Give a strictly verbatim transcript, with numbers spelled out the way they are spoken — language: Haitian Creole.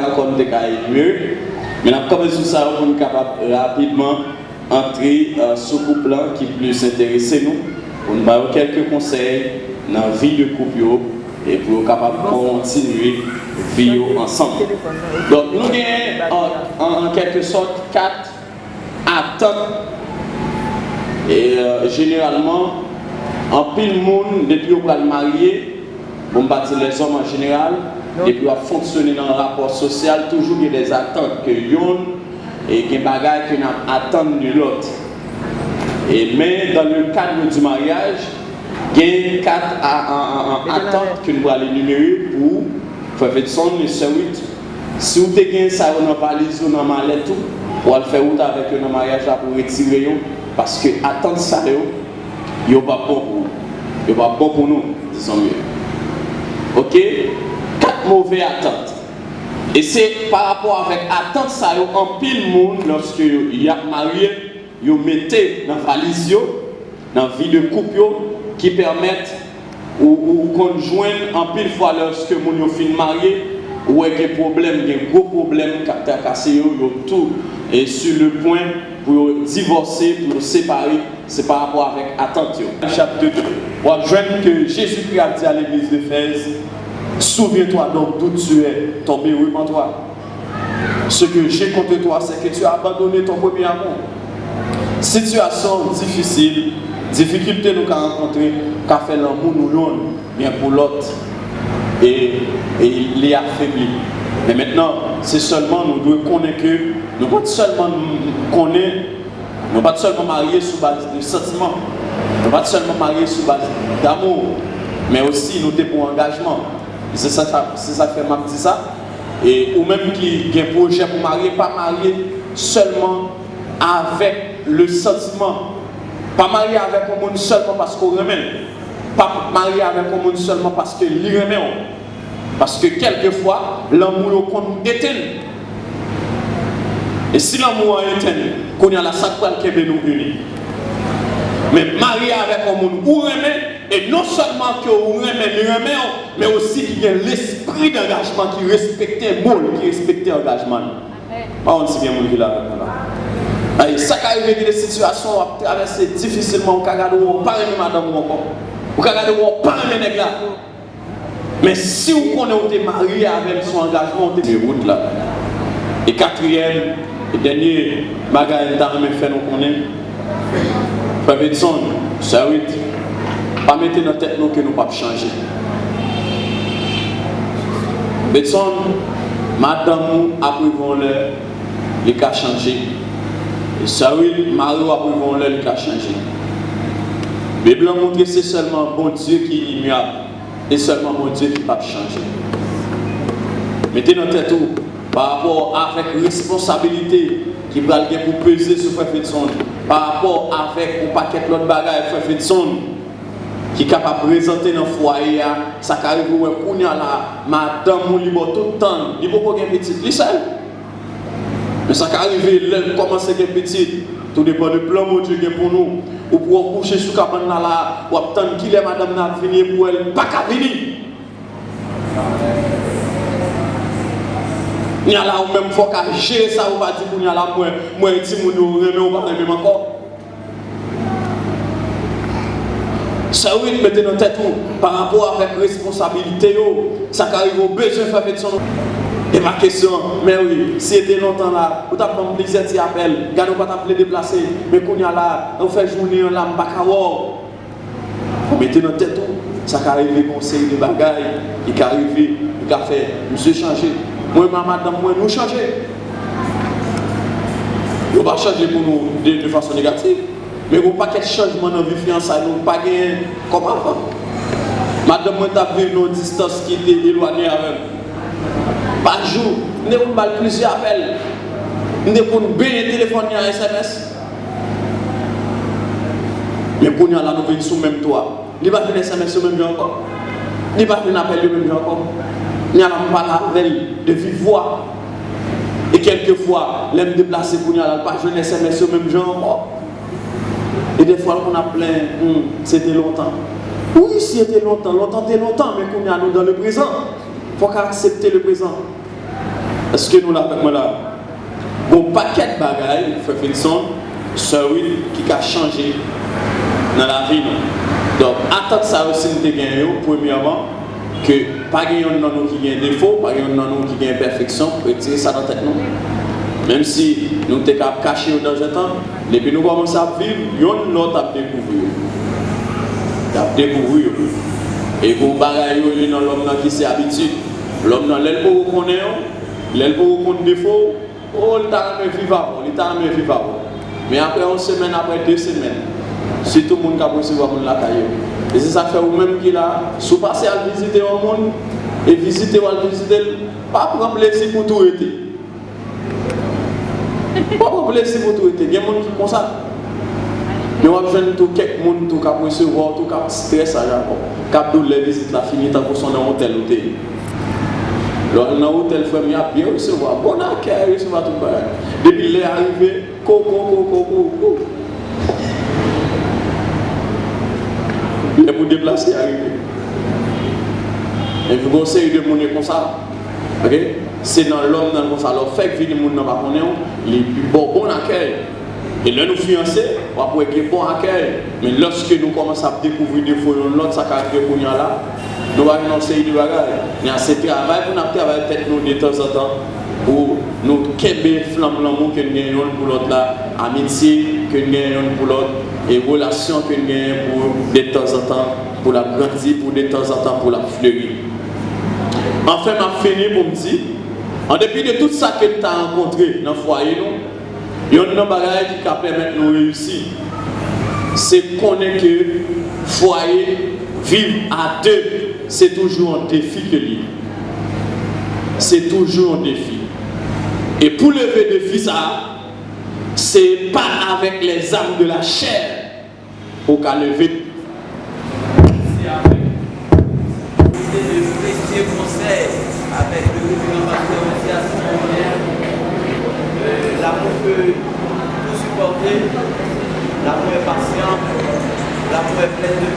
ankò nou te ka enimere, men n ap kanpe sou sa yo pou n kapab rapidman antre, euh, sou koup lan ki plis enterese nou, pou n ba yo kèlke konsèy nan vi de koup yo, e pou yo kapab kontinye vi yo ansanm. Donk, nou gen, an, an, an kèlke sòt, kat atant. E, euh, jeneralman, anpil moun, depi yo pral marye, bon, m pa di lèzòm an jeneral, depi w ap fonksyone nan rapò sosyal, toujou gen des attentes ke yonn, e gen bagay ke n ap atann de lòt. E, men, dans le cadre du mariage, gen kat a, a, a, a, atant ke n pral enimere pou Frè Fedson e Sè Wit. Si w te gen sa yo nan valiz ou, nan malèt ou, w al fè wout avèk yo nan maryaj la pou retire yo, paske atant sa yo, yo p ap bon pou ou. Yo p ap bon pou nou, dizon mye. Oke? Kat move atant. E se pa rapò avèk atant sa yo, anpil moun, lòske y ap marye, yo mete nan valiz yo, nan vi de koup yo, ki pèmèt ou, ou konn jwenn anpil fwa lèske moun yo fin marye, ou wè gen pwoblèm, gen gwo pwoblèm k ap trakase yo, yo tou e sur le point pou yo divòse, pou yo separe, se pa rapò avèk atant yo. Chapit de, w ap jwenn ke Jezikri ap di a legliz d'Éphèse, Souviens-toi donc d'où tu es tombé, repens-toi. Ce que j'ai contre toi, c'est que tu as abandonné ton premier amour. Sitiyasyon difisil, difikilte nou ka rankontre, ka fè lanmou nou yonn gen pou lòt, e, e li afebli. Men mentnan, se sèlman nou dwe konnen ke nou pa t sèlman konnen, nou pa t sèlman marye sou baz de santiman, nou pa t sèlman marye sou baz damou, men osi nou te pran angajman. Se sa, sa, se sa k fè m ap di sa. E ou menm ki gen pwojè pou marye, pa marye sèlman avèk le santiman. Pa marye avèk yon moun sèlman paske w renmen l. Pa marye avèk yon moun sèlman paske li renmen w. Paske kèlkefwa, lanmou yo konn etenn. E si lanmou an etenn, kounye a la, sa k pral kenbe nou ini? Men marye avèk yon moun ou renmen, e non sèlman ke ou renmen, li renmen w, men osi ki gen lespri dangajman, ki respekte mo l, ki respekte angajman l. Pa konn si gen moun ki la avèk mwen la. Ay, sa ka rive gen de sitiyasyon w ap travèse difisilman, ou ka gade w, ou pa renmen madanm ou ankò. Ou ka gade w, ou pa renmen nèg la. Men si w konnen w te marye avè l sou angajman, w te wout la. E katriyèm e dènye bagay m ta renmen fè nou konnen, Frè Bedson, Sè Wit, pa mete nan tèt nou ke nou p ap chanje. Bedson, madanm ou ap rive yon lè, li ka chanje. E Sè Wit, mari w ap rive yon lè, li ka chanje. Bib lan montre se sèlman Bondye ki imyab. E sèlman Bondye ki p ap chanje. Mete nan tèt ou, pa rapò avèk responsabilite ki pral gen pou peze sou Frè Fedson, pa rapò avèk yon pakèt lòt bagay Frè Fedson ki kapab prezante nan fwaye a, sa ka rive w wè kounye a la, madanm ou li ba w tout tan l, li poko gen pitit, li sèl. Men sa ka rive lè n kòmanse gen pitit, tou depann de plan Bondye gen pou nou. Ou pou w kouche sou kabann la la, w ap tann kilè madanm nan ap vini, epi w wè l pa ka vini. Kounye a la, ou menm fò w ka jere sa, ou pa di kounye a la, mwen, mwen timoun yo renmen w, pa renmen m ankò. Sè Wit, mete nan tèt ou, pa rapò avèk responsabilite yo, sa ka rive w bezwen fè petson. E pa kesyon, men wi, si se te lontan la, ou t ap ban m plizyè ti apèl, gade w pa t ap vle deplase, men kounye a la, ou fè jounen an la, m pa ka wè w. Ou mete nan tèt ou, sa ka rive gen yon seri de bagay ki ka rive, ki ka fè misye chanje. Mwen menm ak madanm mwen, nou chanje. Yo pa chanje pou nou de, de fason negatif. Men gen yon pakèt chanjman nan vi fiyansay nou, pa genyen kòm avan. Madanm mwen t ap viv nan yon distans ki te elwanye avè m. Pa jou, m te konn ba l plizyè apèl. M te konn benyen telefòn li a S M S. Men kounye a la, nou vin sou menm to a. Li pa vin S M S yo menm jan ankò. Li pa vin apèl yo menm jan ankò. Kounye a la, m pale avè l de viv vwa. E kèlkefwa, lè m deplase kounye a la, l pa jwenn S M S yo menm jan ankò. E dèfwa, l konn ap plenyen, hmm, se te lontan. Wi, se te lontan, lontan te lontan, men kounye a, nou dans le présent. Fò w ka aksepte le prezan. Èske nou la avèk mwen la? Gon pakèt bagay, frè Fidson, sè Wid, ki ka chanje nan lavi nou. Donk, atant sa yo, si n te gen yo, premyèman, ke pa gen yonn nan nou ki gen defo, pa gen yonn nan nou ki gen enpèfeksyon, retire sa nan tèt nou. Menm si nou te ka ap kache yo dan zen tan, depi nou kòmanse ap viv, yonn lòt ap dekouvri yo. Y ap dekouvri yo. E gon bagay yo rele nan lòm nan ki se abitid. Lòm nan, lè l poko konnen yo, lè l poko konn defo w, o, li ta renmen viv avè w, li ta renmen viv avè w. Men apre yon semèn, apre de semèn, sitou moun k ap resevwa moun lakay yo. E se sa k fè ou menm ki la, si w pase al vizite yon moun, e vizite w al vizite l, pa pran plezi pou tou rete. Pa pran plezi pou tou rete. Gen moun ki konsa. Men w ap jwenn tou kèk moun tou k ap resevwa w tou k ap strès ak w, k ap di w lè vizit la fini tankou se nan otèl ou te ye. Lè w al nan otèl, frè m, y ap byen resevwa, bon akèy, resevwa tout bagay. Depi lè a rive, ko, ko, ko, ko, ko, ko. Lè pou deplase a rive. Epi gon seri de moun e konsa. Ok? Se nan lòm nan konsa. Lè w fèk vini, moun nan pa konnen w, li ba w bon akèy. E lè nou fiyanse, w ap wè gen bon akèy. Men lòske nou kòmanse ap dekouvri defo youn lòt, sa ka rive kounye a la, nou va jwenn yon seri de bagay. Men a se travay pou n ap travay tèt nou detanzantan, pou nou kenbe flanm lanmou ke n gen youn pou lòt la, amitye ke n gen youn pou lòt, e relasyon ke n genyen pou detanzantan, pou l ap grandi, pou detanzantan, pou l ap fleri. Anfen, m ap fini pou m di, an depi de tout sa ke n ta rankontre nan fwaye nou, yonn nan bagay ki ka pèmèt nou reyisi, se konnen ke fwaye, viv a de, se toujou yon defi ke li ye. Se toujou yon defi. E pou leve defi sa a, se pa avèk les armes de la chair ou ka leve. Se avèk, se de presye konsèy avèk le reveran pastè Mathias Morin, euh, l'amour peut tout supporter, l'amour est patient, l'amour est plein de